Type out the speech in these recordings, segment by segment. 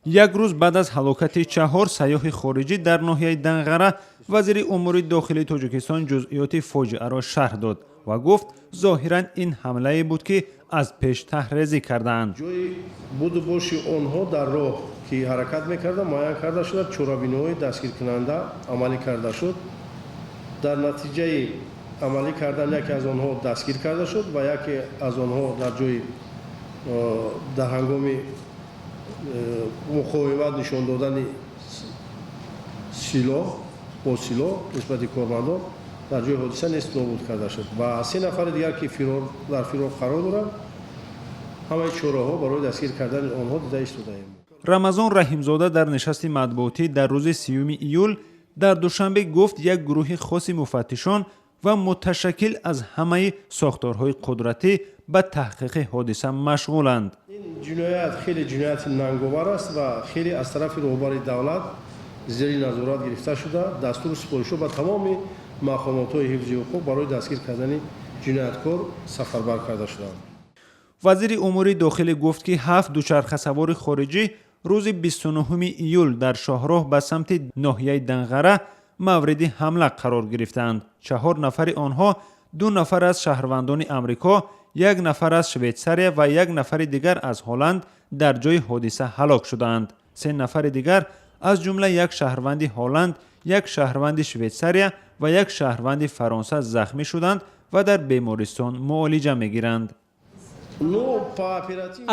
Як рӯз баъд аз ҳалокати чаҳор сайёҳи хориҷӣ дар ноҳияи Данғара, вазири умури дохилии Тоҷикистон ҷузъиёти фоҷиаро шарҳ дод ва гуфт, зоҳиран ин ҳамлае буд, ки аз пеш тарҳрезӣ кардаанд. Ҷои буду боши онҳо дар роҳ, ки ҳаракат мекарда, муайян карда шуда, чорабиниҳои дастгиркунанда амалӣ карда шуд. Дар натиҷаи амалӣ кардан яке аз онҳо дастгир карда шуд ва яке аз онҳо дар ҷои дар ҳангоми муқовимат нишон додани силоҳ бо силоҳ нисбати кормандон дар ҷои ҳодиса нест нобуд карда шуд ва се нафари дигар, ки дар фирор қарор доранд, ҳамаи чораҳо барои дастгир кардани онҳо дида истодаем. Рамазон Раҳимзода дар нишасти матбуотӣ дар рӯзи 30 июл дар Душанбе гуфт, як гурӯҳи хоси муфаттишон ва муташаккил аз ҳамаи сохторҳои қудратӣ ба таҳқиқи ҳодиса машғуланд. Ин ҷиноят хеле ҷинояти нанговар аст ва хеле аз тарафи роҳбари давлат зери назорат гирифта шуда, дастуру супоришҳо ба тамоми мақомотҳои ҳифзи ҳуқуқ барои дастгир кардани ҷинояткор сафарбар карда шуданд. Вазири умури дохилӣ гуфт, ки ҳафт дучархасавори хориҷӣ рӯзи 29 июл дар шоҳроҳ ба самти ноҳияи Данғара мавриди ҳамла қарор гирифтаанд. Чаҳор нафари онҳо, ду нафар аз шаҳрвандони Амрико, як нафар аз Швейтсария ва як нафари дигар аз Ҳолланд, дар ҷои ҳодиса ҳалок шудаанд. Се нафари дигар, аз ҷумла як шаҳрванди Ҳолланд, як шаҳрванди Швейтсария ва як шаҳрванди Фаронса, захмӣ шуданд ва дар бемористон муолиҷа мегиранд.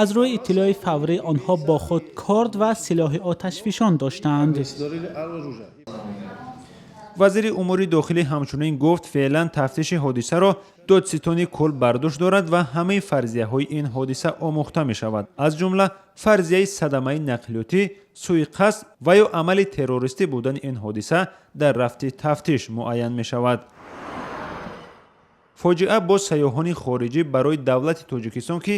Аз рӯи иттилои фаврӣ, онҳо бо худ корд ва силоҳи оташфишон доштаанд. Вазири умури дохилӣ ҳамчунин гуфт, феълан тафтиши ҳодисаро додситони кулл бар дӯш дорад ва ҳамаи фарзияҳои ин ҳодиса омӯхта мешавад, аз ҷумла фарзияи садамаи нақлиётӣ, суиқасд ва ё амали террористӣ будани ин ҳодиса дар рафти тафтиш муайян мешавад. Фоҷиа бо сайёҳони хориҷӣ барои давлати Тоҷикистон, ки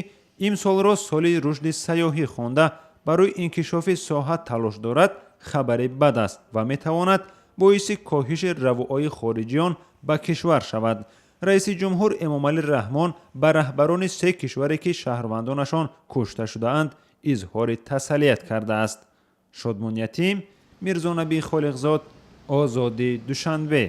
имсолро соли рушди сайёҳӣ хонда, барои инкишофи соҳа талош дорад, хабари бад аст ва метавонад боиси коҳиши равуои хориҷиён ба кишвар шавад. Раиси ҷумҳур Эмомалӣ Раҳмон ба раҳбарони се кишваре, ки шаҳрвандонашон кушта шудаанд, изҳори тасаллият кардааст. Шодмон Ятим, Мирзонабӣ Холиқзод, Озодӣ, Душанбе.